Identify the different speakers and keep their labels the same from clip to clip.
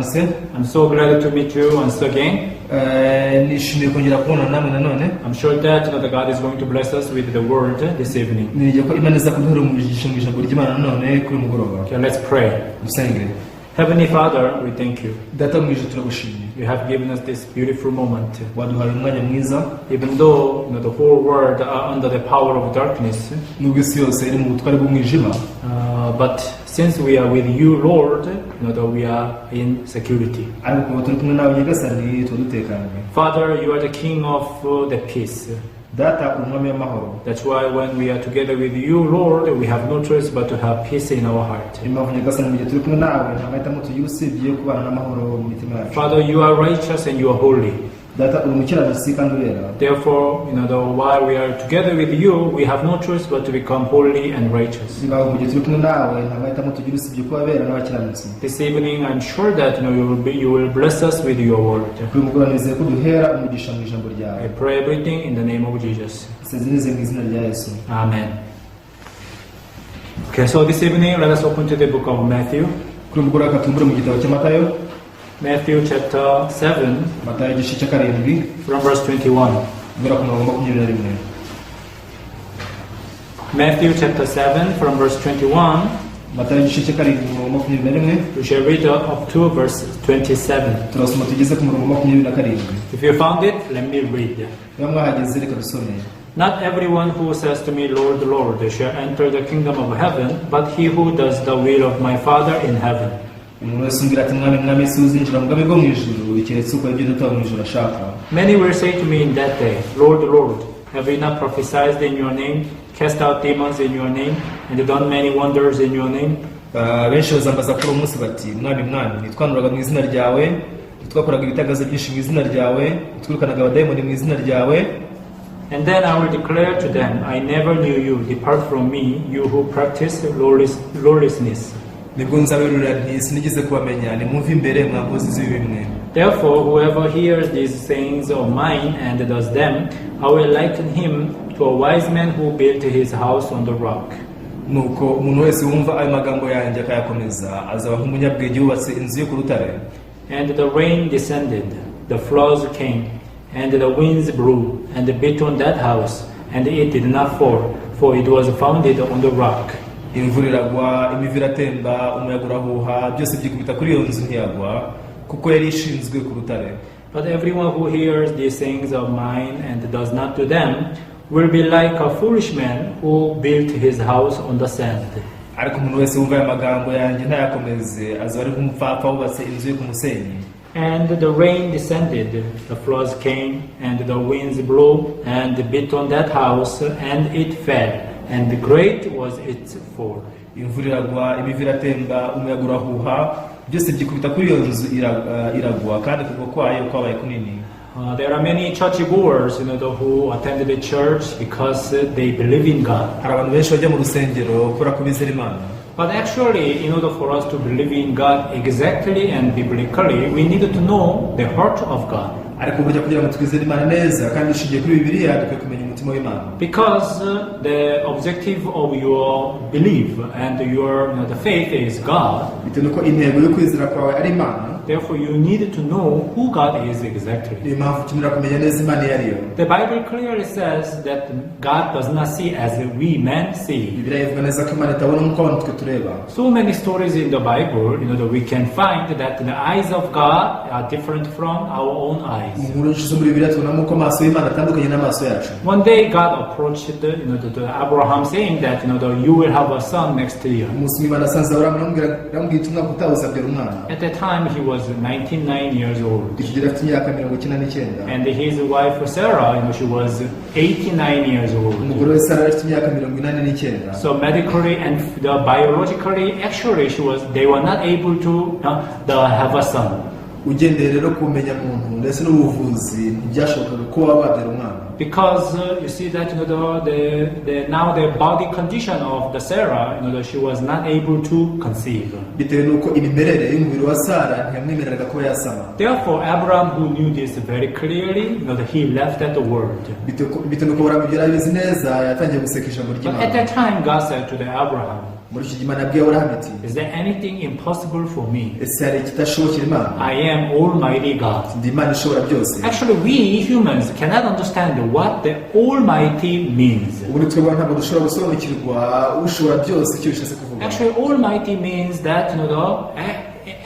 Speaker 1: Mwaramutse.
Speaker 2: I'm so glad to meet you once again.
Speaker 1: Nishimiye kongera kubona namwe nanone.
Speaker 2: I'm sure that that God is going to bless us with the word this evening.
Speaker 1: Niringiye ko Imana iza kuduhera umugisha mu ijambo ry'Imana nanone kuri uyu mugoroba.
Speaker 2: Okay, let's pray.
Speaker 1: Dusenge.
Speaker 2: Heavenly Father, we thank you.
Speaker 1: Data mu ijuru, turagushimiye.
Speaker 2: You have given us this beautiful moment.
Speaker 1: Waduhaye umwanya mwiza.
Speaker 2: Even though the whole world are under the power of darkness,
Speaker 1: nubwo isi yose iri mu butware bw'umwijima,
Speaker 2: but since we are with you, Lord, that we are in security.
Speaker 1: Ariko kuva turi kumwe nawe Nyagasani, tuba dutekanye.
Speaker 2: Father, you are the King of the peace.
Speaker 1: Data, uri umwami w'amahoro.
Speaker 2: That's why when we are together with you, Lord, we have no choice but to have peace in our heart.
Speaker 1: Niyo mpamvu Nyagasani, mu gihe turi kumwe nawe, nta mahitamo tugira usibye kubana n'amahoro mu mitima yacu.
Speaker 2: Father, you are righteous and you are holy.
Speaker 1: Data, uri umukiranutsi kandi urera.
Speaker 2: Therefore, while we are together with you, we have no choice but to become holy and righteous.
Speaker 1: Niyo mpamvu mu gihe turi kumwe nawe, nta mahitamo tugira usibye kuba abera n'abakiranutsi.
Speaker 2: This evening, I'm sure that you will bless us with your word.
Speaker 1: Kuri uyu mugoroba nizeye ko duhera umugisha mu ijambo ryawe.
Speaker 2: I pray everything in the name of Jesus.
Speaker 1: Nsenze nizeye mu izina rya Yesu.
Speaker 2: Amen. Okay, so this evening, let us open to the book of Matthew.
Speaker 1: Kuri uyu mugoroba reka tubumbure mu gitabo cya Matayo.
Speaker 2: Matthew chapter 7,
Speaker 1: Matayo igice cya 7,
Speaker 2: from verse 21.
Speaker 1: Guhera ku murongo 21.
Speaker 2: Matthew chapter 7, from verse 21,
Speaker 1: Matayo igice cya 7, umurongo 21,
Speaker 2: we shall read up to verse 27.
Speaker 1: Turasoma tugeze ku murongo 27.
Speaker 2: If you found it, let me read.
Speaker 1: Niba mwahageze, reka dusome.
Speaker 2: Not everyone who says to me, 'Lord, Lord,' shall enter the kingdom of heaven, but he who does the will of my Father in heaven.
Speaker 1: Umuntu wese umbwira ati 'Mwami, Mwami' si uzinjira mu bwami bwo mu ijuru, keretse ukora ibyo Data wo mu ijuru ashaka.
Speaker 2: Many will say to me in that day, 'Lord, Lord, have we not prophesied in your name, cast out demons in your name, and done many wonders in your name?'
Speaker 1: Benshi bazambaza kuri uwo munsi bati 'Mwami, Mwami, ntitwahanuraga mu izina ryawe, ntitwakoraga ibitangaza byinshi mu izina ryawe, ntitwirukanaga abadayimoni mu izina ryawe?'
Speaker 2: And then I will declare to them, 'I never knew you. Depart from me, you who practice lawlessness.'"
Speaker 1: Nibwo nzaberurira nti 'Sinigeze kubamenya, nimumve imbere mwa nkozi z'ibibi mwe.'
Speaker 2: Therefore, whoever hears these sayings of mine and does them, I will liken him to a wise man who built his house on the rock.
Speaker 1: Nuko umuntu wese wumva ayo magambo yanjye akayakomeza azaba nk'umunyabwenge wubatse inzu ye ku rutare.
Speaker 2: And the rain descended, the floods came, and the winds blew, and beat on that house, and it did not fall, for it was founded on the rock.
Speaker 1: Imvura iragwa, imivu iratemba, umuyaga urahuha, byose byikubita kuri iyo nzu ntiyagwa, kuko yari ishinzwe ku rutare.
Speaker 2: But everyone who hears these sayings of mine and does not do them will be like a foolish man who built his house on the sand.
Speaker 1: Ariko umuntu wese wumva aya magambo yanjye ntayakomeze azaba ari nk'umupfapfa wubatse inzu ye ku musenyi.
Speaker 2: And the rain descended, the floods came, and the winds blew and beat on that house, and it fell, and great was its fall.
Speaker 1: Imvura iragwa, imivu iratemba, umuyaga urahuha, byose byikubita kuri iyo nzu iragwa, kandi kugwa kwayo kwabaye kunini.
Speaker 2: There are many church goers who attend the church because they believe in God.
Speaker 1: Hari abantu benshi bajya mu rusengero kubera ko bizera Imana.
Speaker 2: But actually, in order for us to believe in God exactly and biblically, we need to know the heart of God.
Speaker 1: Ariko burya kugira ngo twizere Imana neza kandi dushingiye kuri Bibiliya, dukwiye kumenya umutima w'Imana.
Speaker 2: Because the objective of your belief and your the faith is God.
Speaker 1: Bitewe n'uko intego yo kwizera kwawe ari Imana.
Speaker 2: Therefore, you need to know who God is exactly.
Speaker 1: Niyo mpamvu ukenera kumenya neza Imana iyo ariyo.
Speaker 2: The Bible clearly says that God does not see as we men see.
Speaker 1: Bibiliya ivuga neza ko Imana itabona nk'uko abantu twe tureba.
Speaker 2: So many stories in the Bible, that we can find that the eyes of God are different from our own eyes.
Speaker 1: Mu nkuru nyinshi zo muri Bibiliya tubonamo ko amaso y'Imana atandukanye n'amaso yacu.
Speaker 2: One day, God approached the Abraham saying that you will have a son next year.
Speaker 1: Umunsi umwe Imana asanze Aburahamu aramubwira iti umwaka utaha uzabyara umwana.
Speaker 2: At that time, he was 99 years old.
Speaker 1: Icyo gihe afite imyaka 99.
Speaker 2: And his wife Sarah, she was 89 years old.
Speaker 1: Umugore we Sara yari afite imyaka 89.
Speaker 2: So medically and the biologically, actually, they were not able to have a son.
Speaker 1: Ugendeye rero ku bumenyamuntu ndetse n'ubuvuzi, ntibyashobokaga ko waba wabyara umwana.
Speaker 2: Because you see that the now the body condition of the Sarah, that she was not able to conceive.
Speaker 1: Bitewe n'uko imimerere y'umubiri wa Sara ntiyamwemereraga kuba yasama.
Speaker 2: Therefore, Abraham, who knew this very clearly, that he left that world.
Speaker 1: Bitewe n'uko Aburahamu ibyo yari abizi neza, yatangiye guseka ijambo
Speaker 2: But at
Speaker 1: ry'Imana.
Speaker 2: That time, God said to the Abraham,
Speaker 1: Muri icyo gihe Imana yabwiye Aburahamu iti,
Speaker 2: "Is there anything impossible for me?
Speaker 1: Ese hari ikidashobokera Imana?
Speaker 2: I am Almighty God."
Speaker 1: Ndi Imana ishobora byose.
Speaker 2: Actually, we humans cannot understand what the Almighty means.
Speaker 1: Ubundi twebwe ntabwo dushobora gusobanukirwa ushobora byose icyo bishatse kuvuga.
Speaker 2: Actually, Almighty means that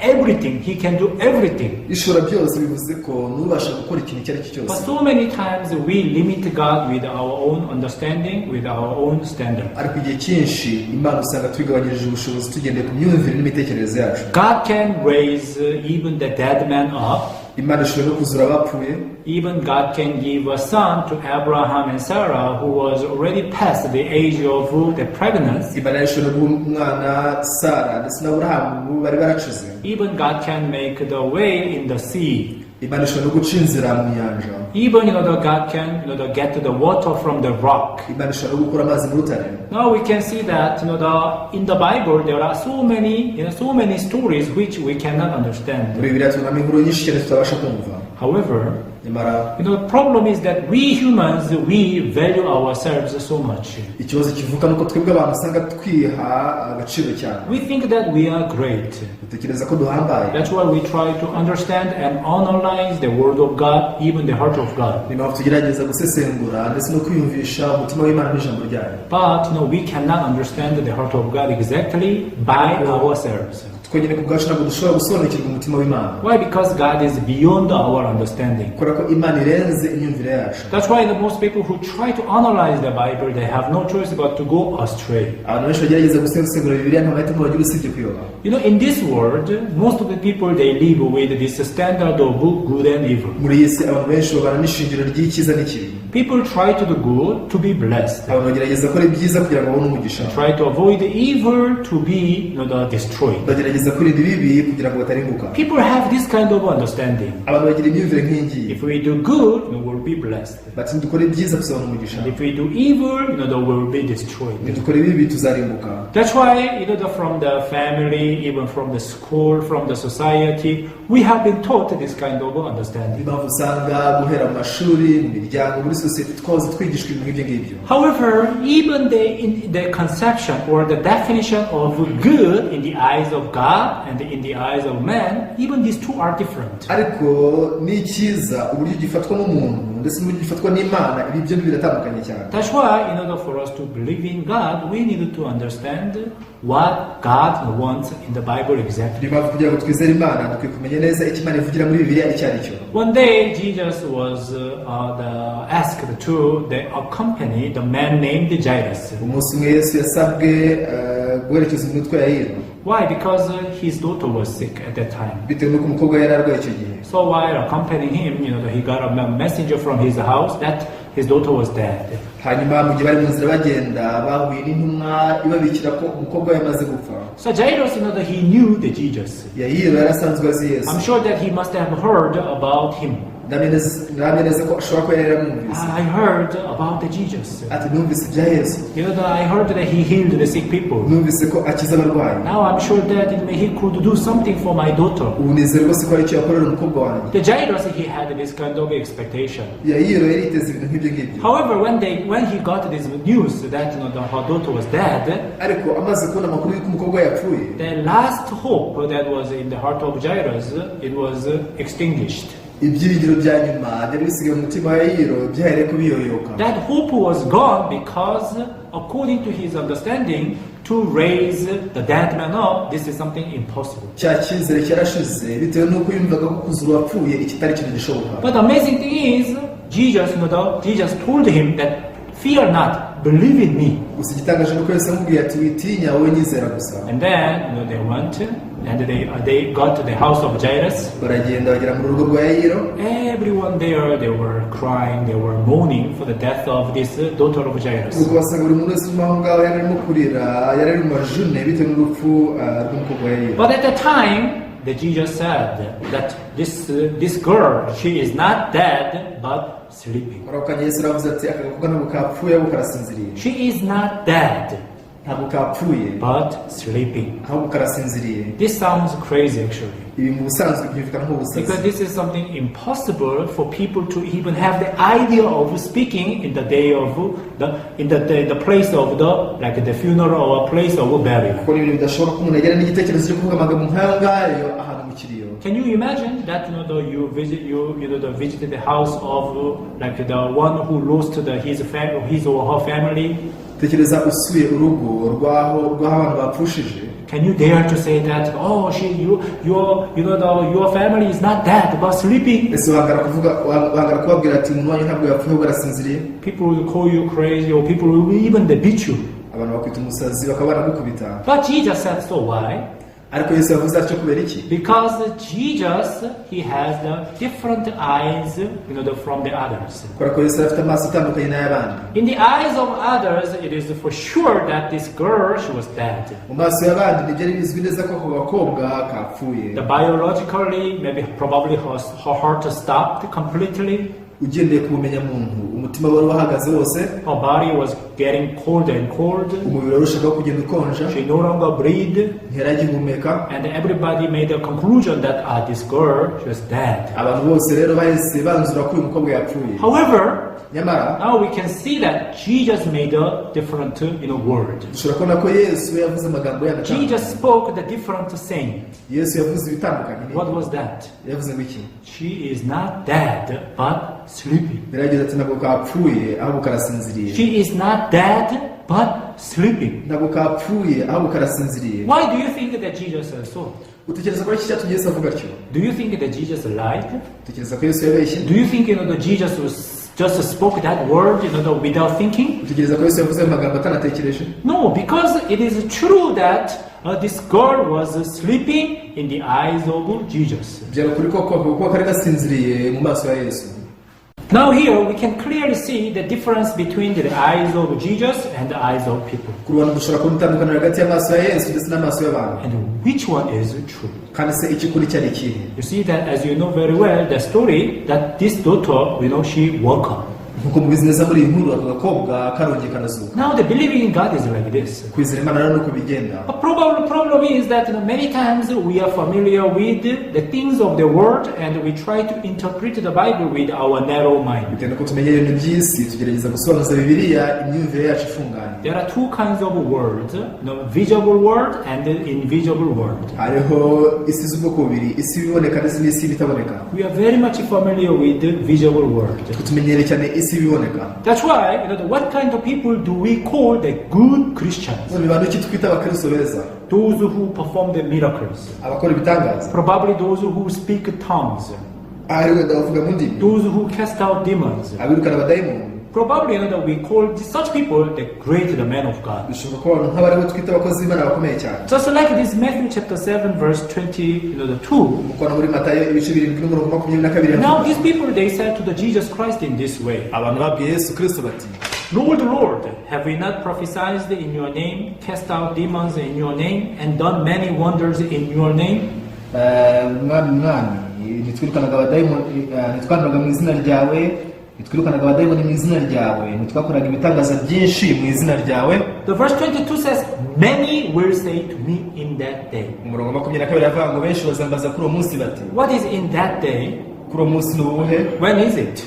Speaker 2: everything, He can do everything.
Speaker 1: Ishobora byose bivuze ko n'ubasha gukora ikintu icyo ari cyo
Speaker 2: But
Speaker 1: cyose.
Speaker 2: So many times we limit God with our own understanding, with our own standard.
Speaker 1: Ariko igihe cyinshi Imana usanga tubigabanyirije ubushobozi tugendeye ku myumvire n'imitekerereze yacu.
Speaker 2: God can raise even the dead man up.
Speaker 1: Imana ishobora no kuzura abapfuye.
Speaker 2: Even God can give a son to Abraham and Sarah, who was already past the age of the pregnancy.
Speaker 1: Imana ishobora guha umwana Sara ndetse na Aburahamu bari baracuze.
Speaker 2: Even God can make the way in the sea.
Speaker 1: Imana ishobora no guca inzira mu nyanja.
Speaker 2: Even the God can get the water from the rock.
Speaker 1: Imana ishobora no gukura amazi mu rutare.
Speaker 2: Now we can see that in the Bible there are so many stories which we cannot understand.
Speaker 1: Muri Bibiliya tubonamo inkuru nyinshi cyane tutabasha kumva.
Speaker 2: However,
Speaker 1: Nyamara,
Speaker 2: the problem is that we humans, we value ourselves so much.
Speaker 1: Ikibazo kivuka nuko twebwe abantu usanga twiha agaciro cyane.
Speaker 2: We think that we are great.
Speaker 1: Dutekereza ko duhambaye.
Speaker 2: That's why we try to understand and analyze the Word of God, even the heart of God.
Speaker 1: Niyo mpamvu tugerageza gusesengura ndetse no kwiyumvisha umutima w'Imana n'ijambo ryayo.
Speaker 2: But we cannot understand the heart of God exactly by ourselves.
Speaker 1: Twenyine ku bwacu ntabwo dushobora gusobanukirwa umutima w'Imana.
Speaker 2: Why? Because God is beyond our understanding.
Speaker 1: Kubera ko Imana irenze imyumvire yacu.
Speaker 2: That's why the most people who try to analyze the Bible, they have no choice but to go astray.
Speaker 1: Abantu benshi bagerageza gusesengura Bibiliya nta mahitamo bagira usibye kuyoba.
Speaker 2: In this world, most of the people, they live with this standard of good and evil.
Speaker 1: Muri iyi si abantu benshi babana n'ishingiro ry'icyiza n'ikibi.
Speaker 2: People try to do good to be blessed.
Speaker 1: Abantu bagerageza gukora ibyiza kugira ngo babone umugisha.
Speaker 2: Try to avoid evil to be destroyed.
Speaker 1: Bagerageza kwirinda ibibi kugira ngo batarimbuka.
Speaker 2: People have this kind of understanding.
Speaker 1: Abantu bagira imyumvire nk'iyi ngiyi.
Speaker 2: If we do good, we will be blessed.
Speaker 1: Bati nidukora ibyiza tuzabona umugisha.
Speaker 2: And if we do evil, we will be destroyed.
Speaker 1: Nidukora ibibi tuzarimbuka.
Speaker 2: That's why, from the family, even from the school, from the society, we have been taught this kind of understanding.
Speaker 1: Niyo mpamvu usanga guhera mu mashuri, mu miryango, muri sosiyete twahoze twigishwa ibintu nk'ibyo ngibyo.
Speaker 2: However, even in the conception or the definition of good in the eyes of God and in the eyes of man, even these two are different.
Speaker 1: Ariko n'icyiza uburyo gifatwa n'umuntu ndetse n'uburyo gifatwa n'Imana ibi byombi biratandukanye cyane.
Speaker 2: That's why, in order for us to believe in God, we need to understand what God wants in the Bible exactly.
Speaker 1: Niyo mpamvu kugira ngo twizere Imana dukwiye kumenya neza icyo Imana ivugira muri Bibiliya icyo ari cyo.
Speaker 2: One day, Jesus was asked to accompany the man named Jairus.
Speaker 1: Umunsi umwe Yesu yasabwe eh, guherekeza umuntu witwa Yayiro.
Speaker 2: Why? Because his daughter was sick at that time.
Speaker 1: Bitewe n'uko umukobwa yari arwaye icyo gihe.
Speaker 2: So while accompanying him, he got a messenger from his house that his daughter was dead.
Speaker 1: Hanyuma mu gihe bari mu nzira bagenda bahuye n'intumwa ibabikira ko umukobwa we yamaze gupfa.
Speaker 2: So Jairus, he knew the Jesus.
Speaker 1: Yayiro yari asanzwe azi Yesu.
Speaker 2: I'm sure that he must have heard about him.
Speaker 1: Ndahamya neza ko ashobora kuba yari yaramwumvise.
Speaker 2: "I heard about the Jesus.
Speaker 1: Ati numvise ibya Yesu.
Speaker 2: I heard that he healed the sick people.
Speaker 1: Numvise ko akiza abarwayi.
Speaker 2: Now I'm sure that he could do something for my daughter."
Speaker 1: Ubu nizere rwose ko hari icyo yakorera umukobwa wanjye.
Speaker 2: The Jairus, he had this kind of expectation.
Speaker 1: Yayiro yari yiteze ibintu nk'ibyo ngibyo.
Speaker 2: However, when he got this news that her daughter was dead,
Speaker 1: Ariko amaze kubona amakuru y'uko umukobwa we yapfuye,
Speaker 2: the last hope that was in the heart of Jairus, it was extinguished.
Speaker 1: Ibyiringiro bya nyuma byari bisigaye mu mutima wa Yayiro byahereye ko biyoyoka.
Speaker 2: That hope was gone because, according to his understanding, to raise the dead man up, this is something impossible.
Speaker 1: Cya cyizere cyarashize bitewe n'uko yumvaga ko kuzura uwapfuye ikitari ikintu gishoboka.
Speaker 2: But the amazing thing is, Jesus told him that, "Fear not, believe in me."
Speaker 1: Gusa igitangaje ni uko Yesu amubwiye ati witinya wowe nyizera gusa.
Speaker 2: And then they went and they got to the house of Jairus.
Speaker 1: Baragenda bagera mu rugo rwa Yayiro.
Speaker 2: Everyone there, they were crying, they were mourning for the death of this daughter of Jairus.
Speaker 1: Nuko basanga buri muntu wese urimo aho ngaho yari arimo kurira yari ari mu majune bitewe n'urupfu ah, rw'umukobwa wa Yayiro.
Speaker 2: But at the time, the Jesus said that this girl, she is not dead, but sleeping.
Speaker 1: Muri ako kanya Yesu aravuze ati aka gakobwa ntabwo kapfuye ahubwo karasinziriye.
Speaker 2: She is not dead.
Speaker 1: Ntabwo kapfuye,
Speaker 2: but sleeping.
Speaker 1: Ahubwo karasinziriye.
Speaker 2: This sounds crazy, actually.
Speaker 1: Ibi mu busanzwe byumvikana nk'ubusazi.
Speaker 2: Because this is something impossible for people to even have the idea of speaking in the day of the in the place of the like the funeral or place of burial.
Speaker 1: Kuko ni ibintu bidashoboka ko umuntu agira n'igitekerezo cyo kuvuga amagambo nk'ayo ngayo ahantu mu kiriyo.
Speaker 2: Can you imagine that you visit you you know the visited the house of like the one who lost the his fam, his or her family?
Speaker 1: Tekereza usuye urugo rw'aho abantu bapfushije.
Speaker 2: Can you dare to say that, oh, she you your you know the your family is not dead but sleeping?
Speaker 1: Ese wahangara kuvuga, wahangara kubabwira ati umuntu wanyu ntabwo yapfuye, ahubwo arasinziriye?
Speaker 2: People will call you crazy, or people will even they beat you.
Speaker 1: Abantu bakwita umusazi, bakaba banagukubita.
Speaker 2: But Jesus said so. Why?
Speaker 1: Ariko Yesu yavuze atyo kubera iki?
Speaker 2: Because Jesus, he has the different eyes, from the others.
Speaker 1: Kubera ko Yesu afite amaso atandukanye n'ay'abandi.
Speaker 2: In the eyes of others, it is for sure that this girl, she was dead.
Speaker 1: Mu maso y'abandi ntibyari bizwi neza ko ako gakobwa kapfuye.
Speaker 2: The biologically, maybe probably her heart stopped completely.
Speaker 1: Ugendeye ku bumenyamuntu, umutima wari wahagaze wose.
Speaker 2: Her body was getting cold and cold.
Speaker 1: Umubiri warushagaho kugenda ukonja.
Speaker 2: She no longer breathed.
Speaker 1: Ntiyari agihumeka.
Speaker 2: And everybody made a conclusion that this girl, she was dead.
Speaker 1: Abantu bose rero bahise banzura ko uyu mukobwa yapfuye.
Speaker 2: However,
Speaker 1: Nyamara,
Speaker 2: now we can see that Jesus made a different word.
Speaker 1: Dushobora kubona ko Yesu yavuze amagambo yandi atandukanye.
Speaker 2: Jesus spoke the different saying.
Speaker 1: Yesu yavuze ibitandukanye.
Speaker 2: What was that?
Speaker 1: Yavuze ngo iki?
Speaker 2: She is not dead, but sleeping.
Speaker 1: Yaragize ati ntabwo kapfuye, ahubwo karasinziriye.
Speaker 2: She is not dead, but sleeping.
Speaker 1: Ntabwo kapfuye, ahubwo karasinziriye.
Speaker 2: Why do you think that Jesus said so?
Speaker 1: Utekereza ko ari iki cyatumye Yesu avuga atyo?
Speaker 2: Do you think that Jesus lied?
Speaker 1: Utekereza ko Yesu yabeshye?
Speaker 2: Do you think that Jesus was just spoke that word without thinking?
Speaker 1: Utekereza ko Yesu yavuze ayo magambo atanatekereje?
Speaker 2: No, because it is true that this girl was sleeping in the eyes of Jesus.
Speaker 1: Byari ukuri koko kuko kari gasinziriye mu maso ya Yesu.
Speaker 2: Now here we can clearly see the difference between the eyes of Jesus and the eyes of people.
Speaker 1: Ku rubanza dushobora kubona itandukaniro hagati y'amaso ya Yesu ndetse n'amaso y'abantu.
Speaker 2: And which one is true?
Speaker 1: Kandi se icy'ukuri cyari ikihe?
Speaker 2: You see that, as you know very well, the story that this daughter, she woke up.
Speaker 1: Nkuko mubizi neza muri iyi nkuru, ako gakobwa karongeye karazuka.
Speaker 2: Now the believing in God is like this.
Speaker 1: Kwizera Imana rero nuko bigenda.
Speaker 2: But probably problem is that many times we are familiar with the things of the world and we try to interpret the Bible with our narrow mind.
Speaker 1: Bitewe nuko tumenyereye ibintu by'isi, tugerageza gusobanuza Bibiliya imyumvire yacu ifunganye.
Speaker 2: There are two kinds of worlds, visible world and the invisible world.
Speaker 1: Hariho isi z'ubwoko bubiri, isi iboneka ndetse n'isi ibitaboneka.
Speaker 2: We are very much familiar with the visible world.
Speaker 1: Twe tumenyereye cyane isi iboneka.
Speaker 2: That's why, what kind of people do we call the good Christians?
Speaker 1: None bantu ki twita abakristo beza?
Speaker 2: Those who perform the miracles.
Speaker 1: Abakora ibitangaza.
Speaker 2: Probably those who speak tongues.
Speaker 1: Ahari wenda bavuga mu ndimi.
Speaker 2: Those who cast out demons.
Speaker 1: Abirukana abadayimoni.
Speaker 2: Probably we call such people the great the man of God.
Speaker 1: Bishoboka ko abantu nk'abaribo twita abakozi b'Imana bakomeye cyane.
Speaker 2: Just like this Matthew chapter 7 verse 20, the 2.
Speaker 1: Umukono muri Matayo ibice 7 n'umurongo 22.
Speaker 2: Now these people, they said to the Jesus Christ in this way.
Speaker 1: Abantu babwiye Yesu Kristo bati,
Speaker 2: "Lord, Lord, have we not prophesied in your name, cast out demons in your name, and done many wonders in your name?"
Speaker 1: Eh, mwami, mwami, ntitwirukanaga abadayimoni, eh, ntitwanuraga mu izina ryawe, ntitwirukanaga abadayimoni mu izina ryawe, ntitwakoraga ibitangaza byinshi mu izina ryawe?
Speaker 2: The verse 22 says, "Many will say to me in that day."
Speaker 1: Umurongo wa 22 avuga ngo benshi bazambaza kuri uwo munsi bati.
Speaker 2: What is in that day?
Speaker 1: Kuri uwo munsi ni uwuhe?
Speaker 2: When is it?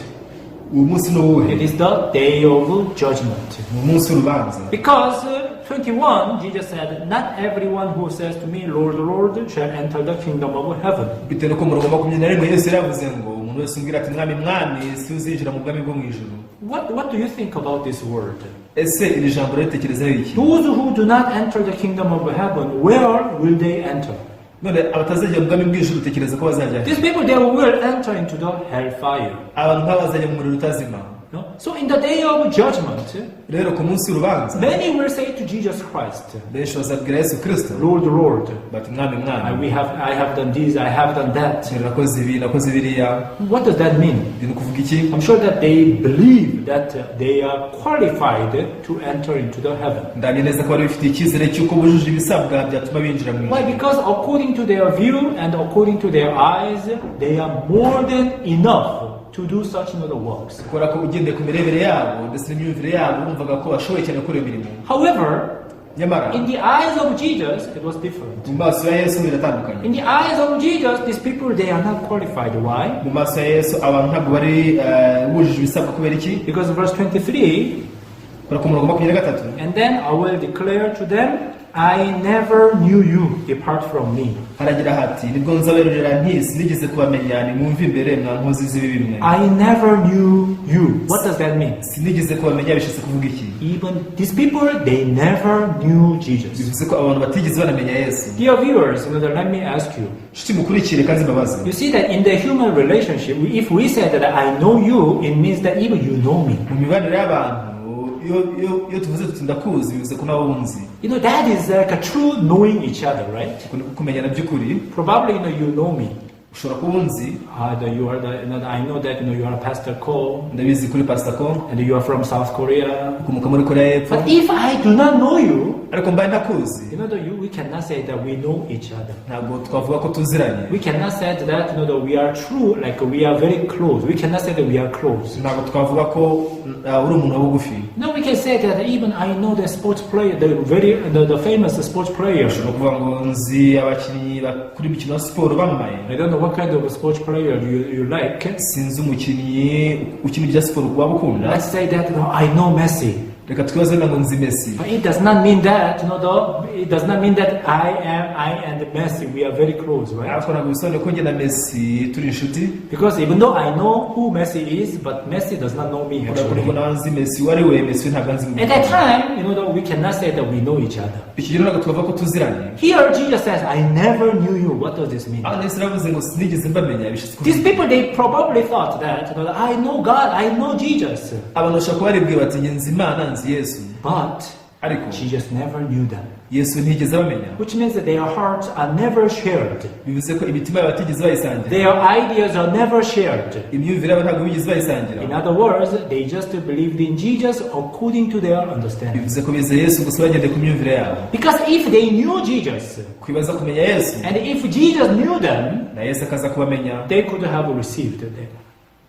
Speaker 1: Uwo munsi ni uwuhe?
Speaker 2: It is the day of judgment.
Speaker 1: Ni umunsi w'urubanza.
Speaker 2: Because 21, Jesus said, "Not everyone who says to me, 'Lord, Lord,' shall enter the kingdom of heaven."
Speaker 1: Bitewe n'uko umurongo wa 21 Yesu yari yavuze ngo umuntu wese umbwira ati mwami, mwami, si uzinjira mu bwami bwo mu ijuru.
Speaker 2: What do you think about this word?
Speaker 1: Ese iri jambo ritekerezaho iki?
Speaker 2: Those who do not enter the kingdom of heaven, where will they enter?
Speaker 1: None abatazajya mu bwami bw'ijuru, utekereza ko bazajya he?
Speaker 2: These people, they will enter into the hellfire.
Speaker 1: Abantu nk'aba bazajya mu muriro utazima.
Speaker 2: No? So in the day of judgment,
Speaker 1: Rero ku munsi w'urubanza,
Speaker 2: many will say to Jesus Christ,
Speaker 1: benshi bazabwira Yesu Kirisito
Speaker 2: "Lord, Lord,
Speaker 1: bati mwami, mwami,
Speaker 2: I have done this, I have done that."
Speaker 1: Nakoze ibi, nakoze biriya.
Speaker 2: What does that mean?
Speaker 1: Ibi ni ukuvuga iki?
Speaker 2: I'm sure that they believe that they are qualified to enter into the heaven.
Speaker 1: Ndahamya neza ko bari bifitiye icyizere cy'uko bujuje ibisabwa byatuma binjira mu
Speaker 2: Why?
Speaker 1: ijuru.
Speaker 2: Because according to their view and according to their eyes, they are more than enough to do such another works.
Speaker 1: Kubera ko ugendeye ku mirebere yabo ndetse n'imyumvire yabo, bumvaga ko bashoboye cyane gukora iyo mirimo.
Speaker 2: However,
Speaker 1: Nyamara
Speaker 2: In the eyes of Jesus, it was different.
Speaker 1: Mu maso ya Yesu biratandukanye.
Speaker 2: In the eyes of Jesus, these people, they are not qualified. Why?
Speaker 1: Mu maso ya Yesu abantu ntabwo bari bujuje ibisabwa. Kubera iki?
Speaker 2: Because verse 23,
Speaker 1: Kubera ku murongo 23,
Speaker 2: "And then I will declare to them, 'I never knew you, depart from me.'"
Speaker 1: Haragira hati: "Nibwo nzaberurira nti sinigeze kubamenya, nimwumve imbere mwa nkozi z'ibibi mwe."
Speaker 2: I never knew you. What does that mean?
Speaker 1: Sinigeze kubamenya bishatse kuvuga iki?
Speaker 2: Even these people, they never knew Jesus.
Speaker 1: Bivuze ko abantu batigeze banamenya Yesu.
Speaker 2: Dear viewers, let me ask you.
Speaker 1: Nshuti mukurikire kandi mbabaze.
Speaker 2: You see that in the human relationship, if we say that I know you, it means that even you know me.
Speaker 1: Mu mibanire y'abantu, iyo tuvuze tuti ndakuzi, bivuze ko nawe wunzi.
Speaker 2: That is like a true knowing each other, right?
Speaker 1: Uko niko kumenyana by'ukuri.
Speaker 2: Probably, you know me.
Speaker 1: Ushobora kuba unzi.
Speaker 2: That you are the, I know that you are Pastor Ko,
Speaker 1: Ndabizi kuri Pastor Ko,
Speaker 2: and you are from South Korea.
Speaker 1: Ukomoka muri Korea y'Epfo.
Speaker 2: But if I do not know you,
Speaker 1: Ariko mbaye ntakuzi,
Speaker 2: we cannot say that we know each other.
Speaker 1: Ntabwo twavuga ko tuziranye.
Speaker 2: We cannot say that that we are true, like we are very close. We cannot say that we are close.
Speaker 1: Ntabwo twavuga ko uri umuntu wa bugufi.
Speaker 2: No, we can say that even I know the sports player, the very the famous sports player.
Speaker 1: Ushobora kuvuga ngo nzi abakinnyi bakora imikino ya siporo bamamaye.
Speaker 2: I don't know what kind of sports player you like.
Speaker 1: Sinzi umukinnyi ukina ibya siporo waba ukunda.
Speaker 2: Let's say that I know Messi.
Speaker 1: Reka twibaze wenda ngo nzi Messi.
Speaker 2: But it does not mean that it does not mean that I and Messi, we are very close, right?
Speaker 1: Ariko ntabwo bisobanuye ko njye na Messi turi inshuti.
Speaker 2: Because even though I know who Messi is, but Messi does not know me
Speaker 1: Kubera ko
Speaker 2: actually.
Speaker 1: nubwo nawe nzi Messi uwo ari we, Messi we ntabwo anzi mu
Speaker 2: At that time, we cannot say that we know each other.
Speaker 1: Icyo gihe ntabwo twavuga ko tuziranye.
Speaker 2: Here Jesus says, "I never knew you." What does this mean?
Speaker 1: Aho Yesu yaravuze ngo sinigeze mbamenya, bishatse kuvuga
Speaker 2: These people, they probably thought that, I know God, I know Jesus.
Speaker 1: Abantu bashobora kuba baribwiye bati njye nzi Imana, nzi Yesu.
Speaker 2: But
Speaker 1: Ariko
Speaker 2: Jesus never knew them.
Speaker 1: Yesu ntiyigeze abamenya.
Speaker 2: Which means that their hearts are never shared.
Speaker 1: Bivuze ko imitima yabo batigeze bayisangira.
Speaker 2: Their ideas are never shared.
Speaker 1: Imyumvire yabo ntabwo bigeze bayisangira.
Speaker 2: In other words, they just believed in Jesus according to their understanding.
Speaker 1: Bivuze ko bizeye Yesu gusa bagendeye ku myumvire yabo.
Speaker 2: Because if they knew Jesus,
Speaker 1: Kwibaza kumenya Yesu,
Speaker 2: and if Jesus knew them,
Speaker 1: na Yesu akaza kubamenya,
Speaker 2: they could have received the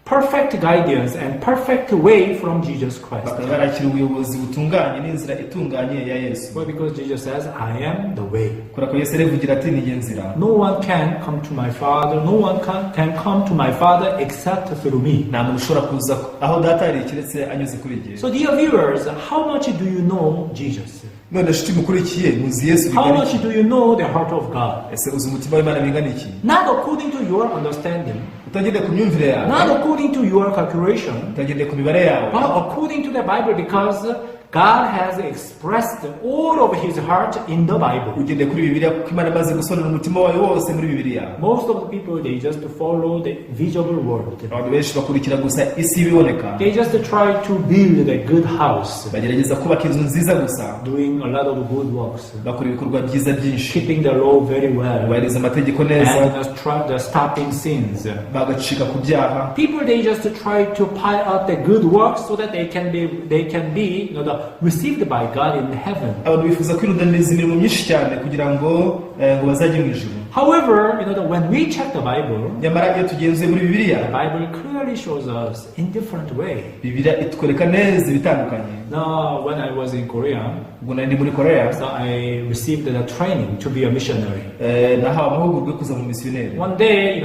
Speaker 2: perfect guidance and perfect way from Jesus Christ.
Speaker 1: Bakaba barakira ubuyobozi butunganye n'inzira itunganye ya Yesu.
Speaker 2: Well, because Jesus says, "I am the way."
Speaker 1: Kubera ko Yesu arivugira ati ni nzira.
Speaker 2: No one can come to my Father, no one can come to my Father except through me.
Speaker 1: Nta muntu ushobora kuza aho Data ari keretse anyuze kuri jye.
Speaker 2: So, dear viewers, how much do you know Jesus?
Speaker 1: None nshuti mukurikiye, muzi Yesu
Speaker 2: How
Speaker 1: bingana
Speaker 2: much
Speaker 1: iki?
Speaker 2: do you know the heart of God?
Speaker 1: Ese uzi umutima w'Imana bingana iki?
Speaker 2: Not according to your understanding,
Speaker 1: Utagendeye ku myumvire yawe,
Speaker 2: not according to your calculation,
Speaker 1: utagendeye ku mibare yawe,
Speaker 2: but according to the Bible, because God has expressed all of His heart in the Bible.
Speaker 1: Ugendeye kuri Bibiliya, kuko Imana imaze gusobanura umutima wayo wose muri Bibiliya.
Speaker 2: Most of the people, they just follow the visible world.
Speaker 1: Abantu benshi bakurikira gusa isi y'ibiboneka.
Speaker 2: They just try to build a good house,
Speaker 1: Bagerageza kubaka inzu nziza gusa,
Speaker 2: doing a lot of good works,
Speaker 1: bakora ibikorwa byiza byinshi,
Speaker 2: keeping the law very well,
Speaker 1: bubahiriza amategeko neza,
Speaker 2: and the stopping sins.
Speaker 1: Bagacika ku byaha.
Speaker 2: People, they just try to pile up the good works so that they can be received by God in heaven.
Speaker 1: Abantu bifuza kwirundanyiriza imirimo myinshi cyane kugira ngo bazajye mu ijuru.
Speaker 2: However, when we check the Bible,
Speaker 1: Nyamara iyo tugenzuye muri Bibiliya,
Speaker 2: the Bible clearly shows us in different way.
Speaker 1: Bibiliya itwereka neza ibitandukanye.
Speaker 2: Now, when I was in Korea,
Speaker 1: Ubwo nari ndi muri Korea,
Speaker 2: so I received the training to be a missionary.
Speaker 1: Nahawe amahugurwa yo kuza mu misiyoneri.
Speaker 2: One day,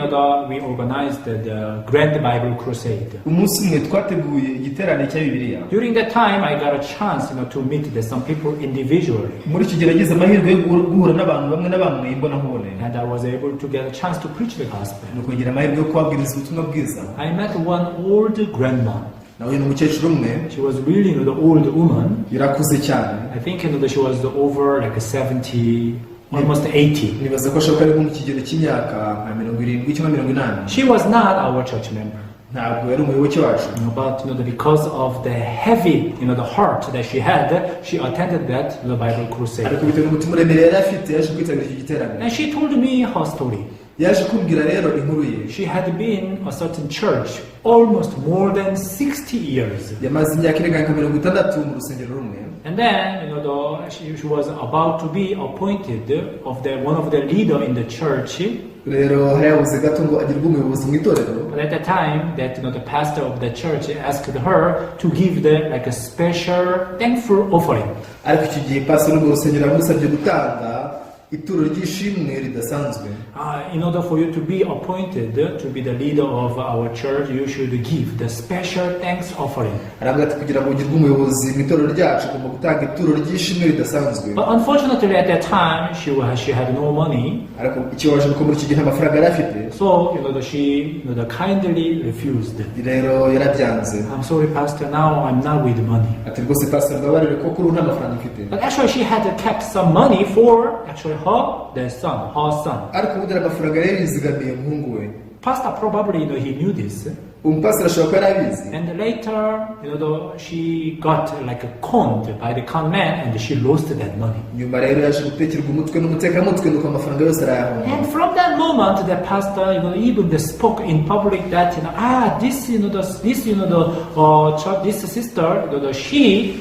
Speaker 2: we organized the Grand Bible Crusade.
Speaker 1: Umunsi umwe twateguye igiterane cya Bibiliya.
Speaker 2: During that time, I got a chance, to meet some people individually,
Speaker 1: Muri icyo gihe nagize amahirwe yo guhura n'abantu bamwe na bamwe imbonankubone,
Speaker 2: and I was able to get a chance to preach the gospel.
Speaker 1: Ni ukugira amahirwe yo kubabwiriza ubutumwa bwiza.
Speaker 2: I met one old grandma.
Speaker 1: Nahuye n'umukecuru umwe.
Speaker 2: She was really the old woman.
Speaker 1: Yarakuze cyane.
Speaker 2: I think that she was over like 70, almost 80.
Speaker 1: Nibaza ko ashobora kuba ari nko mu kigero cy'imyaka nka 70 cyangwa 80.
Speaker 2: She was not our church member.
Speaker 1: Ntabwo yari umuyoboke wacu.
Speaker 2: But because of the heavy, the heart that she had, she attended that the Bible crusade.
Speaker 1: Ariko bitewe n'umutima uremereye yari afite, yaje kwitabira icyo giterane.
Speaker 2: And she told me her story.
Speaker 1: Yaje kumbwira rero inkuru ye.
Speaker 2: She had been a certain church almost more than 60 years.
Speaker 1: Yamaze imyaka irenga nka 60 mu rusengero rumwe.
Speaker 2: And then, she was about to be appointed of the one of the leader in the church.
Speaker 1: Rero hari yabuze gato ngo agirwe umuyobozi mu itorero.
Speaker 2: But at that time, that the pastor of the church asked her to give the like a special thankful offering.
Speaker 1: Ariko icyo gihe pastor w'urwo rusengero yamusabye gutanga ituro ry'ishimwe ridasanzwe.
Speaker 2: In order for you to be appointed to be the leader of our church, you should give the special thanks offering.
Speaker 1: Aravuga ati kugira ngo ugirwe umuyobozi mu itorero ryacu ugomba gutanga ituro ry'ishimwe ridasanzwe.
Speaker 2: But unfortunately, at that time, she had no money.
Speaker 1: Ariko ikibabaje ni uko muri icyo gihe nta mafaranga yari afite.
Speaker 2: So she kindly refused.
Speaker 1: Rero yarabyanze.
Speaker 2: "I'm sorry, pastor. Now I'm not with money."
Speaker 1: Ati rwose pastor mbabarire ko kuri ubu nta mafaranga mfite.
Speaker 2: But actually, she had kept some money for actually her son.
Speaker 1: Ariko ubundi amafaranga yari yarizigamiye umuhungu we.
Speaker 2: Pastor probably he knew this.
Speaker 1: Umupasiteri ashobora kuba yari abizi.
Speaker 2: And later, she got like a conned by the con man, and she lost that money.
Speaker 1: Nyuma rero yaje gutekerwa umutwe n'umutekamutwe nuko amafaranga yose arayahomba.
Speaker 2: And from that moment, the pastor, even they spoke in public that, this, you know, the, this, you know, the, child, this sister, she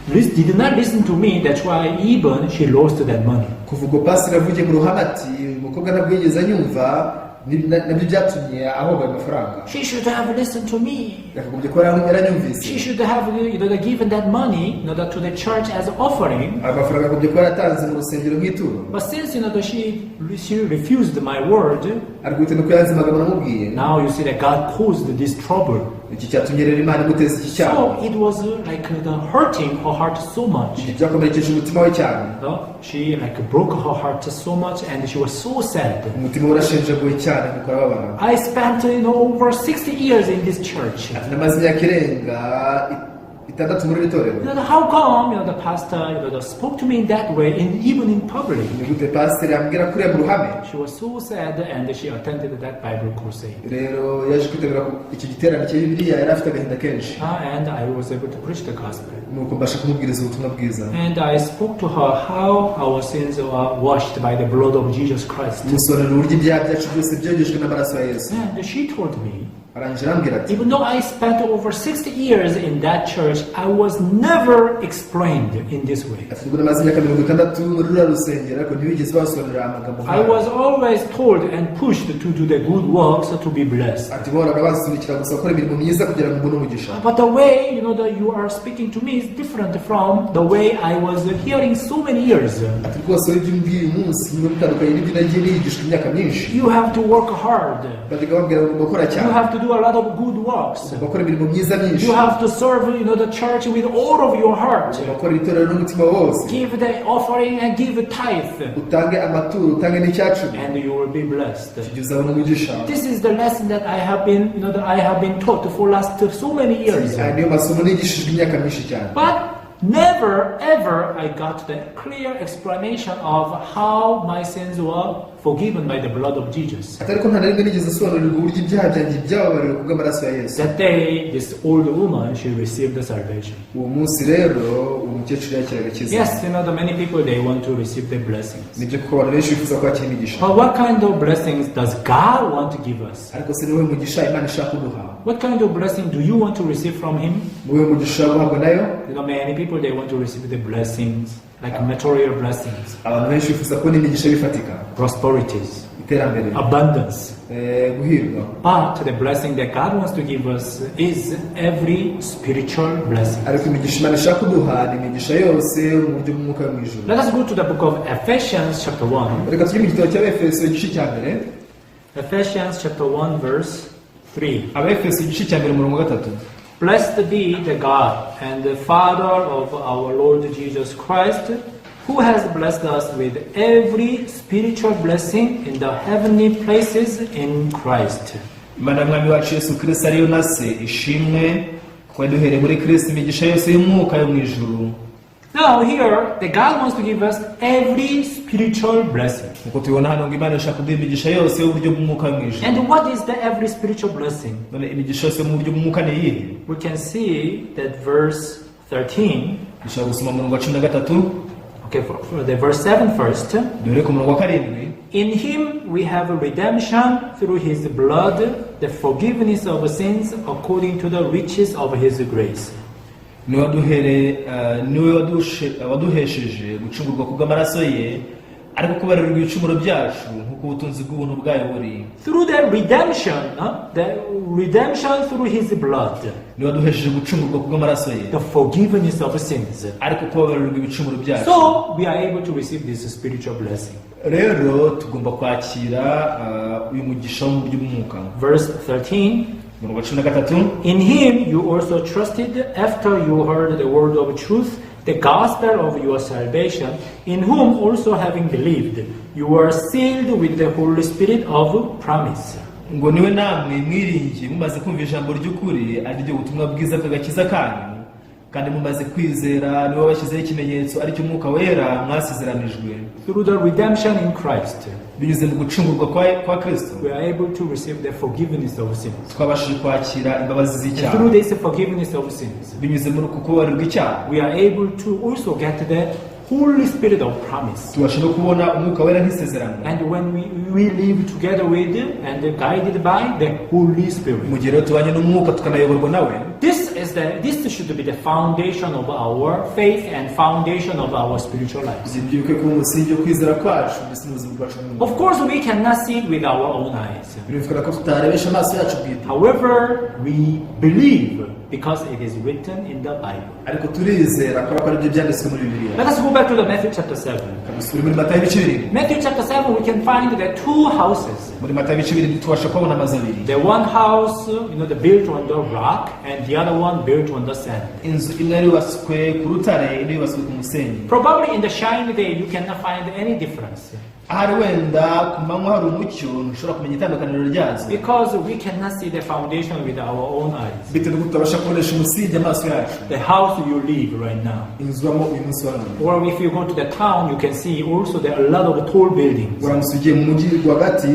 Speaker 2: did not listen to me. That's why even she lost that money.
Speaker 1: Kuva ubwo pasiteri avugiye mu ruhame ati uyu mukobwa ntabwo yigeze anyumva ni- na- nabyo byatumye ahomba ayo mafaranga.
Speaker 2: She should have listened to me.
Speaker 1: Yakagombye kuba yaranyumvise.
Speaker 2: She should have, given that money, to the church as offering.
Speaker 1: Ayo mafaranga akagombye kuba yaratanze mu rusengero nk'ituro.
Speaker 2: But since she refused my word,
Speaker 1: Ariko bitewe nuko yanze amagambo namubwiye,
Speaker 2: now you see that God caused this trouble.
Speaker 1: Iki cyatumye rero Imana imuteza iki cyago.
Speaker 2: So it was like the hurting her heart so much.
Speaker 1: Ibyo byakomerekeje umutima we cyane.
Speaker 2: No? She like broke her heart so much, and she was so sad.
Speaker 1: Umutima we urashenjaguye cyane nuko arababara.
Speaker 2: I spent over 60 years in this church.
Speaker 1: Ati namaze imyaka irenga itandatu muri iri torero.
Speaker 2: How come the pastor spoke to me in that way, even in public?
Speaker 1: Ni gute pasiteri yambwira kuriya mu ruhame?
Speaker 2: She was so sad, and she attended that Bible crusade.
Speaker 1: Rero yaje kwitabira icyo giterane cya Bibiliya yari afite agahinda kenshi.
Speaker 2: And I was able to preach the gospel.
Speaker 1: Nuko mbasha kumubwiriza ubutumwa bwiza.
Speaker 2: And I spoke to her how our sins are washed by the blood of Jesus Christ.
Speaker 1: Musobanurira uburyo ibyaha byacu byose byogejwe n'amaraso ya Yesu.
Speaker 2: And she told me,
Speaker 1: arangije arambwira ati,
Speaker 2: "Even though I spent over 60 years in that church, I was never explained in this way."
Speaker 1: Ati ubwo namaze imyaka mirongo itandatu muri ruriya rusengero ariko ntibigeze basobanurira amagambo
Speaker 2: "I
Speaker 1: nk'ayo.
Speaker 2: was always told and pushed to do the good works to be blessed.
Speaker 1: Ati bahoraga bansunikira gusa gukora imirimo myiza kugira ngo mbone umugisha.
Speaker 2: But the way that you are speaking to me is different from the way I was hearing so many years."
Speaker 1: Ati rwose wowe ibyo umbwiye uyu munsi niba bitandukanye n'ibyo nagiye nigishwa imyaka myinshi.
Speaker 2: "You have to work hard.
Speaker 1: Bajyaga bambwira ngo ugomba gukora
Speaker 2: You
Speaker 1: cyane.
Speaker 2: Have to do a lot of good works.
Speaker 1: Ugomba gukora imirimo myiza myinshi.
Speaker 2: You have to serve the church with all of your heart.
Speaker 1: Ugomba gukora itorero n'umutima wose.
Speaker 2: Give the offering and give tithe,
Speaker 1: Utange amaturo utange n'icyacumi.
Speaker 2: And you will be blessed.
Speaker 1: Icyo gihe uzabona umugisha.
Speaker 2: This is the lesson that I have been taught for last so many years.
Speaker 1: Aya niyo masomo nigishijwe imyaka myinshi cyane.
Speaker 2: But never ever I got the clear explanation of how my sins were forgiven by the blood of Jesus."
Speaker 1: Ati ariko nta na rimwe nigeze nsobanurirwa uburyo ibyaha byanjye byababariwe kubw'amaraso ya Yesu.
Speaker 2: That day, this old woman, she received the salvation.
Speaker 1: Uwo munsi rero uwo mukecuru yakira agakiza.
Speaker 2: Yes, the many people, they want to receive the blessings.
Speaker 1: Nibyo kuko abantu benshi bifuza kwakira imigisha.
Speaker 2: But what kind of blessings does God want to give us?
Speaker 1: Ariko se ni wowe mugisha Imana ishaka kuduha?
Speaker 2: What kind of blessing do you want to receive from Him?
Speaker 1: Ni wowe mugisha guhabwa nayo?
Speaker 2: Many people, they want to receive the blessings, like material blessings,
Speaker 1: Abantu benshi bifuza kubona imigisha bifatika,
Speaker 2: prosperities,
Speaker 1: iterambere,
Speaker 2: abundance.
Speaker 1: Eh, guhirwa.
Speaker 2: But the blessing that God wants to give us is every spiritual blessing.
Speaker 1: Ariko imigisha Imana ishaka kuduha ni imigisha yose mu buryo bw'umwuka wo mu ijuru.
Speaker 2: Let us go to the book of Ephesians, chapter 1.
Speaker 1: Reka tujye mu gitabo cy'Abefeso igice cya mbere.
Speaker 2: Ephesians, chapter 1, verse 3.
Speaker 1: Abefeso igice cya mbere umurongo wa gatatu.
Speaker 2: Blessed be the God and the Father of our Lord Jesus Christ, who has blessed us with every spiritual blessing in the heavenly places in Christ.
Speaker 1: Imana y'Umwami wacu Yesu Kirisito ariyo na Se ishimwe kuko yaduhereye muri Kirisito imigisha yose y'umwuka yo mu ijuru.
Speaker 2: Now, here, the God wants to give us every spiritual blessing.
Speaker 1: Nkuko tubibona hano ngo Imana ishaka kuduha imigisha yose y'uburyo bw'umwuka yo mu ijuru.
Speaker 2: And what is the every spiritual blessing?
Speaker 1: None imigisha yose yo mu buryo bw'umwuka ni iyihe?
Speaker 2: We can see that verse 13.
Speaker 1: Dushobora gusoma umurongo wa cumi na gatatu.
Speaker 2: Okay, for the verse 7 first.
Speaker 1: Duhere ku murongo wa karindwi.
Speaker 2: In him we have redemption through his blood, the forgiveness of sins according to the riches of his grace.
Speaker 1: Niwe waduhere- eh, niwe wadushe- waduhesheje gucungurwa kubw'amaraso ye. Ariko kubabarirwa ibicumuro byacu nk'uko ubutunzi bw'ubuntu bwayo buri.
Speaker 2: Through the redemption, the redemption through his blood,
Speaker 1: Niwe waduhesheje gucungurwa kubw'amaraso ye,
Speaker 2: the forgiveness of sins.
Speaker 1: Ariko kubabarirwa ibicumuro byacu.
Speaker 2: So we are able to receive this spiritual blessing.
Speaker 1: Rero tugomba kwakira uyu mugisha wo mu buryo bw'umwuka.
Speaker 2: Verse 13.
Speaker 1: Umurongo wa 13.
Speaker 2: In him you also trusted after you heard the word of truth, the gospel of your salvation, in whom also having believed, you were sealed with the Holy Spirit of promise.
Speaker 1: Ngo niwe namwe mwiringiye mumaze kumva ijambo ry'ukuri, ari ryo butumwa bwiza bw'agakiza kanyu, kandi mumaze kwizera niwe wabashyizeho ikimenyetso, aricyo Mwuka Wera mwasezeranijwe.
Speaker 2: Through the redemption in Christ,
Speaker 1: Binyuze mu gucungurwa kwa Kristo,
Speaker 2: we are able to receive the forgiveness of sins.
Speaker 1: Twabashije kwakira imbabazi
Speaker 2: And
Speaker 1: z'icyaha.
Speaker 2: through this forgiveness of sins,
Speaker 1: Binyuze muri uku kubabarirwa icyaha,
Speaker 2: we are able to also get the Holy Spirit of promise.
Speaker 1: Tubasha no kubona Umwuka Wera nk'isezerano.
Speaker 2: And when we live together with and guided by the Holy Spirit.
Speaker 1: Mu gihe rero tubanye n'Umwuka tukanayoborwa nawe,
Speaker 2: This should be the foundation of our faith and foundation of our spiritual lives.
Speaker 1: Ibyo bikwiye kuba umusingi wo kwizera kwacu ndetse n'ubuzima bwacu bw'umwuka.
Speaker 2: Of course, we cannot see it with our own eyes.
Speaker 1: Birumvikana ko tutarebesha amaso yacu bwite.
Speaker 2: However, we believe because it is written in the Bible.
Speaker 1: Ariko turizera kubera ko aribyo byanditswe muri Bibiliya.
Speaker 2: Let us go back to the Matthew chapter 7.
Speaker 1: Dusubire muri Matayo ibice 7.
Speaker 2: Matthew chapter 7, we can find the two houses.
Speaker 1: Muri Matayo ibice 7 tubasha kuhabona amazu abiri.
Speaker 2: The one house, the built on the rock, and the other one built on the sand.
Speaker 1: Inzu imwe yari yubatswe ku rutare, indi yubatswe ku musenyi.
Speaker 2: Probably in the shiny day, you cannot find any difference
Speaker 1: Ahari wenda ku manywa hari umucyo, ntushobora kumenya itandukaniro ryazo,
Speaker 2: because we cannot see the foundation with our own eyes.
Speaker 1: Bitewe n'uko tutabasha kubonesha umusingi amaso yacu.
Speaker 2: The house you live right now.
Speaker 1: Inzu ubamo uyu munsi wa none.
Speaker 2: Or if you go to the town, you can see also there are a lot of tall buildings.
Speaker 1: Uramutse ugiye mu mujyi rwagati,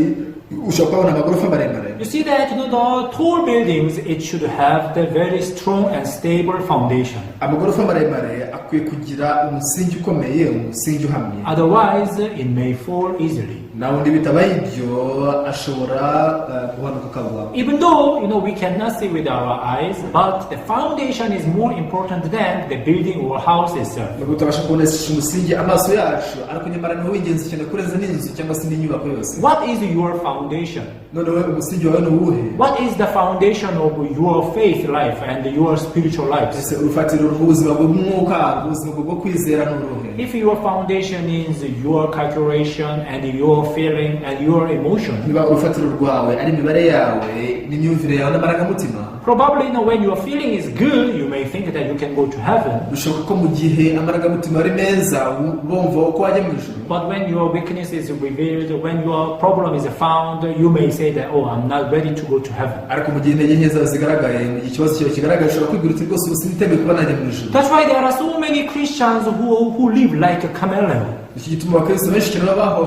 Speaker 1: ushobora kuhabona amagorofa maremare.
Speaker 2: You see that the tall buildings, it should have the very strong and stable foundation.
Speaker 1: Amagorofa maremare akwiye kugira umusingi ukomeye, umusingi uhamye.
Speaker 2: Otherwise, it may fall easily.
Speaker 1: Naho undi bitabaye ibyo ashobora guhanuka akagwa.
Speaker 2: Even though we cannot see with our eyes, but the foundation is more important than the building or house itself.
Speaker 1: Nubwo tutabasha kubonesha umusingi amaso yacu, ariko nyamara niwo w'ingenzi cyane kurenza n'inzu cyangwa se n'inyubako yose.
Speaker 2: What is your foundation?
Speaker 1: Noneho umusingi wawe ni uwuhe?
Speaker 2: What is the foundation of your faith life and your spiritual life?
Speaker 1: Ese urufatiro rw'ubuzima bw'umwuka, rw'ubuzima bwo kwizera ni uruhe?
Speaker 2: If your foundation is your calculation and your feeling and your emotion,
Speaker 1: Niba urufatiro rwawe ari imibare yawe n'imyumvire yawe n'amarangamutima,
Speaker 2: probably when your feeling is good, you may think that you can go to heaven.
Speaker 1: Bishoboka ko mu gihe amarangamutima ari meza bumva ko wajya mu ijuru.
Speaker 2: But when your weakness is revealed, when your problem is found, you may say that, "Oh, I'm not ready to go to heaven."
Speaker 1: Ariko mu gihe intege nke zawe zigaragaye, mu gihe ikibazo cyawe kigaragaye, ushobora kwibwira uti rwose ubu siniteguye kuba najya mu ijuru.
Speaker 2: That's why there are so many Christians who live like a chameleon.
Speaker 1: Iki gituma abakristo benshi cyane babaho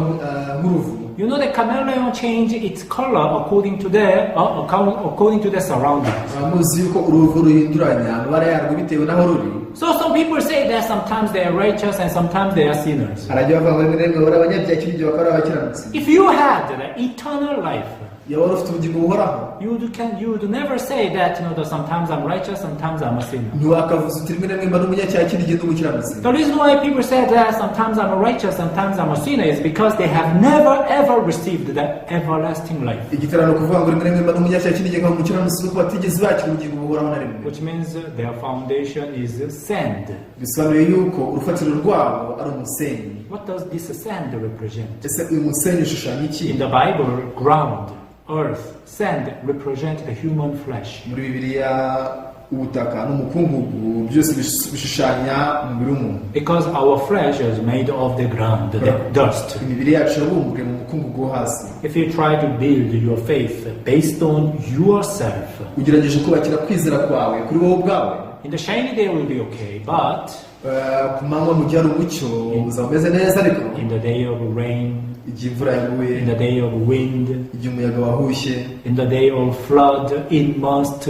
Speaker 1: nk'uruvu.
Speaker 2: The chameleon change its color according to the surroundings.
Speaker 1: Muzi yuko uruvu ruhinduranya amabara yarwo bitewe n'aho ruri.
Speaker 2: So some people say that sometimes they are righteous and sometimes they are sinners.
Speaker 1: Harajya bavuga ngo rimwe na rimwe bari abanyabyaha, ikindi gihe bakaba ari abakiranutsi.
Speaker 2: If you had the eternal life,
Speaker 1: Yaba wari ufite ubugingo buhoraho,
Speaker 2: you would never say that sometimes I'm righteous, sometimes I'm a sinner.
Speaker 1: Ntiwakavuze uti rimwe na rimwe mba n'umunyacyaha, ikindi gihe ndi umukiranutsi.
Speaker 2: The reason why people say that sometimes I'm a righteous, sometimes I'm a sinner is because they have never ever received the everlasting life.
Speaker 1: Igitera ni ukuvuga ngo rimwe na rimwe mba n'umunyacyaha, ikindi gihe nkaba umukiranutsi, nuko batigeze bakira ubugingo buhoraho na rimwe.
Speaker 2: Which means their foundation is sand.
Speaker 1: Bisobanuye yuko urufatiro rwabo ari umusenyi.
Speaker 2: What does this sand represent?
Speaker 1: Ese uyu musenyi ushushanya iki?
Speaker 2: In the Bible, ground, earth, sand represent the human flesh.
Speaker 1: Muri Bibiliya ubutaka n'umukungugu byose bishushanya umubiri w'umuntu.
Speaker 2: Because our flesh is made of the ground, the dust.
Speaker 1: Imibiri yacu yabumbwe mu mukungugu wo hasi.
Speaker 2: If you try to build your faith based on yourself,
Speaker 1: Ugerageje kubakira kwizera kwawe kuri wowe ubwawe,
Speaker 2: in the shiny day will be okay, but
Speaker 1: ku manywa mu gihe hari umucyo uzaba umeze neza, ariko
Speaker 2: in the day of rain,
Speaker 1: igihe imvura yaguye,
Speaker 2: in the day of wind,
Speaker 1: igihe umuyaga wahushye,
Speaker 2: in the day of flood, it must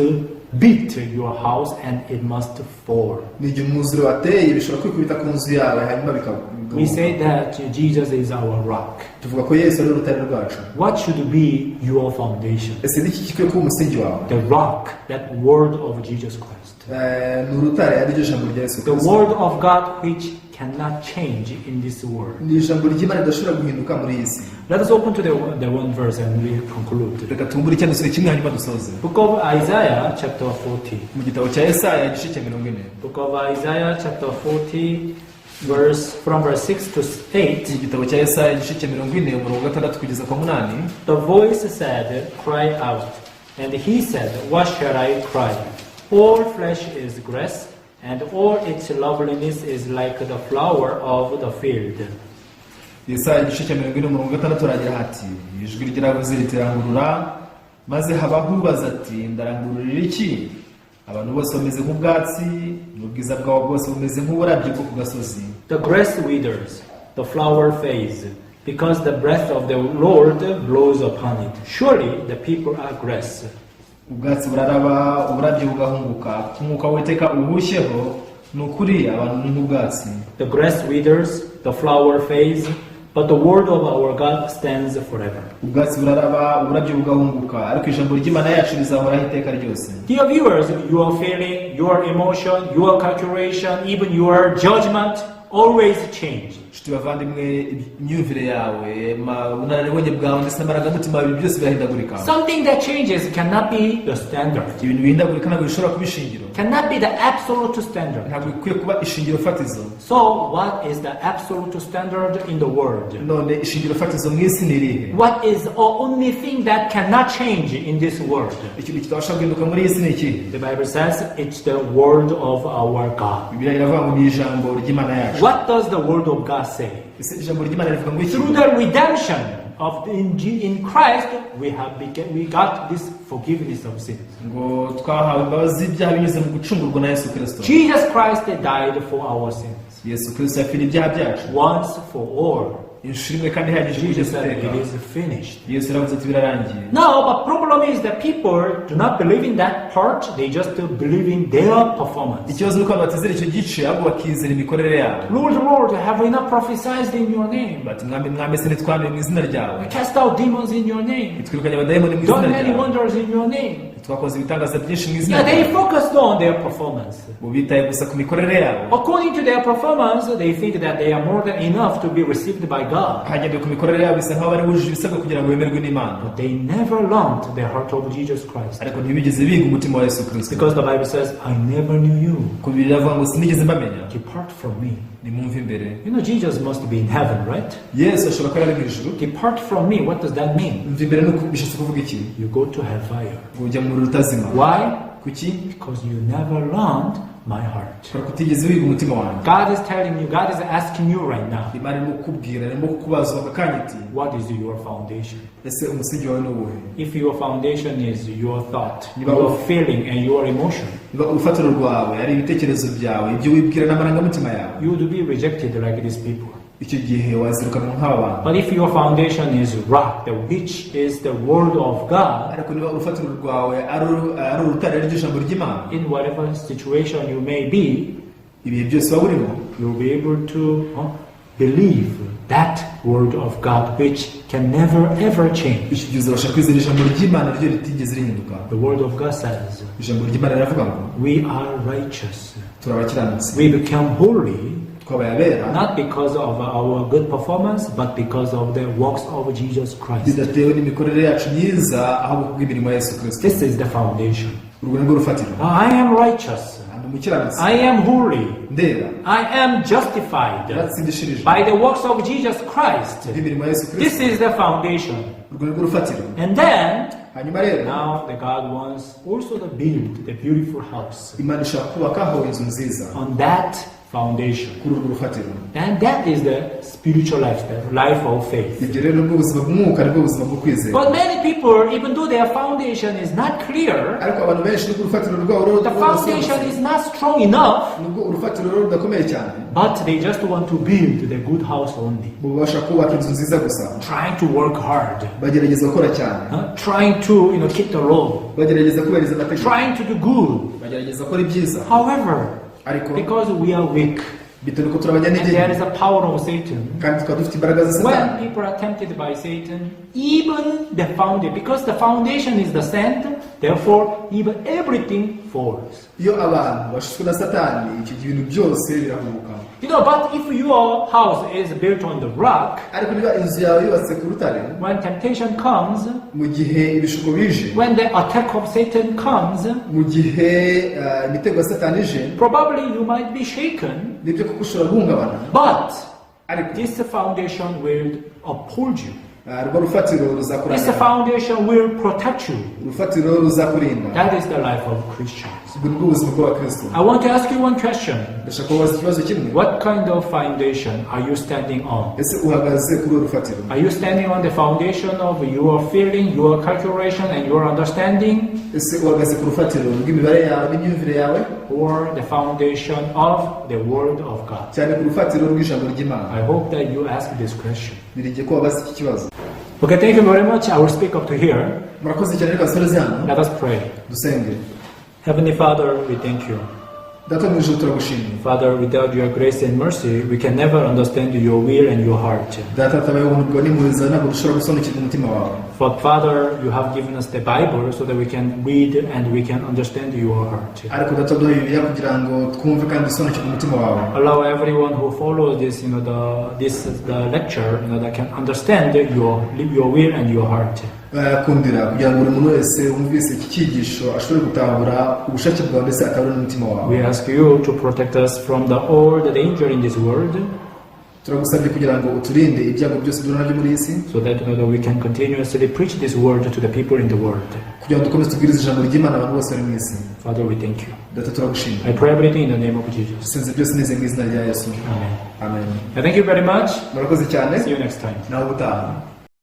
Speaker 2: beat your house and it must fall.
Speaker 1: N'igihe umwuzure wateye bishobora kwikubita ku nzu yawe hanyuma bikagwa.
Speaker 2: We say that Jesus is our rock.
Speaker 1: Tuvuga ko Yesu ari urutare rwacu.
Speaker 2: What should be your foundation?
Speaker 1: Ese niki gikwiye kuba umusingi wawe?
Speaker 2: The rock, that word of Jesus Christ.
Speaker 1: Ni urutare, ari ryo jambo rya Yesu
Speaker 2: The
Speaker 1: Kristo.
Speaker 2: word of God which cannot change in this world.
Speaker 1: Ni ijambo ry'Imana ridashobora guhinduka muri iyi si.
Speaker 2: Let us open to the one verse and we conclude.
Speaker 1: Reka tubumbure icyanditswe kimwe hanyuma dusoze.
Speaker 2: Book of Isaiah chapter 40.
Speaker 1: Mu gitabo cya Yesaya igice cya 40.
Speaker 2: Book of Isaiah chapter 40, verse from verse 6 to 8.
Speaker 1: Mu gitabo cya Yesaya igice cya 40, umurongo wa gatandatu kugeza kwa munani.
Speaker 2: The voice said, "Cry out." And he said, "What shall I cry?" "All flesh is grass, and all its loveliness is like the flower of the field."
Speaker 1: Yesaya igice cya 40, umurongo wa gatandatu aragira hati: "Ijwi ryaravuze riti rangurura. Maze habaho ubaza ati ndarangururira iki? Abantu bose bameze nk'ubwatsi, n'ubwiza bwabo bwose bumeze nk'uburabyo bwo ku gasozi."
Speaker 2: The grass withers, the flower fades, because the breath of the Lord blows upon it. Surely the people are grass.
Speaker 1: Ubwatsi buraraba, uburabyo bugahunguka, kuko umwuka w'Uwiteka ubuhushyeho. Ni ukuri abantu ni nk'ubwatsi.
Speaker 2: The grass withers, the flower fades, but the word of our God stands forever.
Speaker 1: Ubwatsi buraraba, uburabyo bugahunguka, ariko ijambo ry'Imana yacu rizahoraho iteka ryose.
Speaker 2: Dear viewers, your feeling, your emotion, your calculation, even your judgment always change.
Speaker 1: Inshuti bavandimwe, imyumvire yawe, ubunararibonye bwawe ndetse n'amarangamutima yawe, ibi byose birahindagurika.
Speaker 2: Something that changes cannot be the standard,
Speaker 1: Ibintu bihindagurika ntabwo bishobora kuba ishingiro.
Speaker 2: Cannot be the absolute standard.
Speaker 1: Ntabwo bikwiye kuba ishingiro fatizo.
Speaker 2: So, what is the absolute standard in the world?
Speaker 1: None ishingiro fatizo mu isi ni irihe?
Speaker 2: What is the only thing that cannot change in this world?
Speaker 1: Ikintu kitabasha guhinduka muri iyi si ni ikihe?
Speaker 2: The Bible says it's the word of our God.
Speaker 1: Bibiliya iravuga ngo ni ijambo ry'Imana yacu.
Speaker 2: What does the word of God say?
Speaker 1: Ese ijambo ry'Imana rivuga ngo iki?
Speaker 2: Through the redemption of in Christ, we got this forgiveness of sins.
Speaker 1: Ngo twahawe imbabazi z'ibyaha binyuze mu gucungurwa na Yesu Kirisito.
Speaker 2: Jesus Christ died for our sins
Speaker 1: Yesu Kirisito yapfiriye ibyaha byacu
Speaker 2: once for all.
Speaker 1: Inshuro imwe kandi ihagije
Speaker 2: Jesus
Speaker 1: kugeza
Speaker 2: said,
Speaker 1: iteka.
Speaker 2: "It is finished."
Speaker 1: Yesu yaravuze ati birarangiye.
Speaker 2: No, but problem is that people do not believe in that part. They just believe in their performance.
Speaker 1: Ikibazo ni uko abantu batizera icyo gice, ahubwo bakizera imikorere yabo.
Speaker 2: "Lord, Lord, have we not prophesied in your name?
Speaker 1: Bati mwami mwami, se ntitwahanuye mu izina ryawe?
Speaker 2: Cast out demons in your name?
Speaker 1: Twirukanye abadayimoni mu izina
Speaker 2: Done many
Speaker 1: ryawe?
Speaker 2: wonders in your name?"
Speaker 1: Twakoze ibitangaza byinshi mu izina
Speaker 2: Yeah, they
Speaker 1: ryawe?"
Speaker 2: focused on their performance.
Speaker 1: Bo bitaye gusa ku mikorere yabo.
Speaker 2: According to their performance, they think that they are more than enough to be received by God.
Speaker 1: Hagendewe ku mikorere yabo, bisa nk'aho bari bujuje ibisabwa kugira ngo bemerwe n'Imana.
Speaker 2: But they never learned the heart of Jesus Christ.
Speaker 1: Ariko ntibigeze biga umutima wa Yesu Kirisito.
Speaker 2: Because the Bible says, "I never knew you.
Speaker 1: Ko Bibiliya iravuga ngo sinigeze mbamenya.
Speaker 2: Depart from me."
Speaker 1: Nimumve imbere.
Speaker 2: Jesus must be in heaven, right?
Speaker 1: Yesu ashobora kuba ari mu ijuru.
Speaker 2: "Depart from me." What does that mean?
Speaker 1: Mva imbere ni uku- bishatse kuvuga iki?
Speaker 2: You go to hellfire.
Speaker 1: Ngo ujya mu muriro utazima.
Speaker 2: Why?
Speaker 1: Kuki?
Speaker 2: Because you never learned my heart.
Speaker 1: Kubera ko utigeze wiga umutima wanjye.
Speaker 2: God is telling you, God is asking you right now,
Speaker 1: Imana irimo kukubwira, irimo kukubaza aka kanya iti
Speaker 2: what is your foundation?
Speaker 1: Ese umusingi wawe ni uwuhe?
Speaker 2: If your foundation is your thought,
Speaker 1: Niba-
Speaker 2: your feeling, and your emotion,
Speaker 1: Niba urufatiro rwawe ari ibitekerezo byawe, ibyo wibwira n'amarangamutima yawe,
Speaker 2: you would be rejected like these people.
Speaker 1: Icyo gihe wazirukanwa nk'aba bantu.
Speaker 2: But if your foundation is rock, the which is the word of God,
Speaker 1: Ariko niba urufatiro rwawe ari urutare ari ryo jambo ry'Imana,
Speaker 2: in whatever situation you may be,
Speaker 1: ibihe byose waba urimo,
Speaker 2: you'll be able to believe that word of God which can never ever change.
Speaker 1: Icyo gihe uzabasha kwizera ijambo ry'Imana ryo ritigeze rihinduka.
Speaker 2: The word of God says,
Speaker 1: Ijambo ry'Imana riravuga ngo
Speaker 2: we are righteous.
Speaker 1: Turi abakiranutsi.
Speaker 2: We become holy
Speaker 1: Twabaye abera
Speaker 2: not because of our good performance, but because of the works of Jesus Christ.
Speaker 1: Bidatewe n'imikorere yacu myiza, ahubwo kubw'imirimo ya Yesu Kirisito.
Speaker 2: This is the foundation.
Speaker 1: Urwo ni rwo rufatiro.
Speaker 2: I am righteous.
Speaker 1: Ndi umukiranutsi.
Speaker 2: I am holy.
Speaker 1: Ndera.
Speaker 2: I am justified
Speaker 1: Naratsindishirijwe
Speaker 2: by the works of Jesus Christ.
Speaker 1: kubw'imirimo ya Yesu
Speaker 2: This
Speaker 1: Kirisito.
Speaker 2: is the foundation.
Speaker 1: Urwo ni rwo rufatiro.
Speaker 2: And then,
Speaker 1: Hanyuma rero,
Speaker 2: now the God wants also to build the beautiful house
Speaker 1: Imana ishaka kubakaho inzu nziza
Speaker 2: on that foundation.
Speaker 1: Kuri urwo rufatiro.
Speaker 2: And that is the spiritual lifestyle, life of faith.
Speaker 1: Ibyo rero nibwo buzima bw'umwuka, nibwo buzima bwo kwizera.
Speaker 2: But many people, even though their foundation is not clear,
Speaker 1: Ariko abantu benshi, nubwo urufatiro rwabo rero
Speaker 2: the foundation is not strong enough,
Speaker 1: nubwo urufatiro rero rudakomeye cyane,
Speaker 2: but they just want to build the good house only.
Speaker 1: Bubasha kubaka inzu nziza gusa.
Speaker 2: Trying to work hard,
Speaker 1: Bagerageza gukora cyane,
Speaker 2: huh? Trying to keep the law,
Speaker 1: bagerageza kubahiriza amategeko,
Speaker 2: trying to do good.
Speaker 1: Bagerageza gukora ibyiza.
Speaker 2: However,
Speaker 1: Ariko
Speaker 2: because we are weak
Speaker 1: bitewe nuko turi abanyantege
Speaker 2: and there is a power of Satan,
Speaker 1: kandi tukaba dufite imbaraga za Satani,
Speaker 2: when people are tempted by Satan, even the foundation, because the foundation is the sand, therefore even everything falls.
Speaker 1: Iyo abantu bashutswe na Satani, icyo gihe ibintu byose birahubuka.
Speaker 2: But if your house is built on the rock,
Speaker 1: Ariko niba inzu yawe yubatse ku rutare,
Speaker 2: when temptation comes,
Speaker 1: mu gihe ibishuko bije,
Speaker 2: when the attack of Satan comes,
Speaker 1: mu gihe imitego ya Satani ije,
Speaker 2: probably you might be shaken,
Speaker 1: nibyo kuko ushobora guhungabana,
Speaker 2: but
Speaker 1: ariko
Speaker 2: this foundation will uphold you.
Speaker 1: Rwo rufatiro
Speaker 2: This
Speaker 1: ruzakuramira.
Speaker 2: foundation will protect you.
Speaker 1: Urufatiro ruzakurinda.
Speaker 2: That is the life of Christians.
Speaker 1: Ubwo nibwo buzima bw'abakristo.
Speaker 2: I want to ask you one question.
Speaker 1: Ndashaka kubaza ikibazo kimwe.
Speaker 2: What kind of foundation are you standing on?
Speaker 1: Ese uhagaze kuri uru rufatiro?
Speaker 2: Are you standing on the foundation of your feeling, your calculation, and your understanding,
Speaker 1: Ese uhagaze ku rufatiro rw'imibare yawe n'imyumvire yawe,
Speaker 2: or the foundation of the Word of God?
Speaker 1: cyane ku rufatiro rw'ijambo ry'Imana?
Speaker 2: I hope that you ask this question.
Speaker 1: Niringiye ko wabaza iki kibazo.
Speaker 2: Okay, thank you very much. I will speak up to here.
Speaker 1: Murakoze cyane, reka dusoreze hano.
Speaker 2: Let us pray.
Speaker 1: Dusenge.
Speaker 2: Heavenly Father, we thank you.
Speaker 1: Data mu ijuru, turagushimye.
Speaker 2: Father, without your grace and mercy, we can never understand your will and your heart.
Speaker 1: Data, hatabayeho ubuntu bwawe n'impuhwe zawe, ntabwo dushobora gusobanukirwa umutima wawe.
Speaker 2: But Father, you have given us the Bible so that we can read and we can understand your heart.
Speaker 1: Ariko Data, duha Bibiliya kugira ngo twumve kandi dusobanukirwe umutima wawe.
Speaker 2: Allow everyone who follows this, you know, the this the lecture, that can understand your will and your heart.
Speaker 1: Kundira kugira ngo buri muntu wese wumvise iki cyigisho ashobore gutahura ubushake bwawe ndetse akabona n'umutima wawe.
Speaker 2: We ask you to protect us from the all the danger in this world,
Speaker 1: Turagusabye kugira ngo uturinde ibyago byose duhura nabyo muri iyi si,
Speaker 2: so that we can continuously preach this word to the people in the world.
Speaker 1: Kugira ngo dukomeze tubwirize ijambo ry'Imana abantu bose bari mu isi.
Speaker 2: Father, we thank you.
Speaker 1: Data, turagushima.
Speaker 2: I pray everything in the name of Jesus.
Speaker 1: Dusenze byose neza mu izina rya Yesu.
Speaker 2: Amen.
Speaker 1: Amen.
Speaker 2: Thank you very much.
Speaker 1: Murakoze cyane.
Speaker 2: See you next time.
Speaker 1: Naho ubutaha.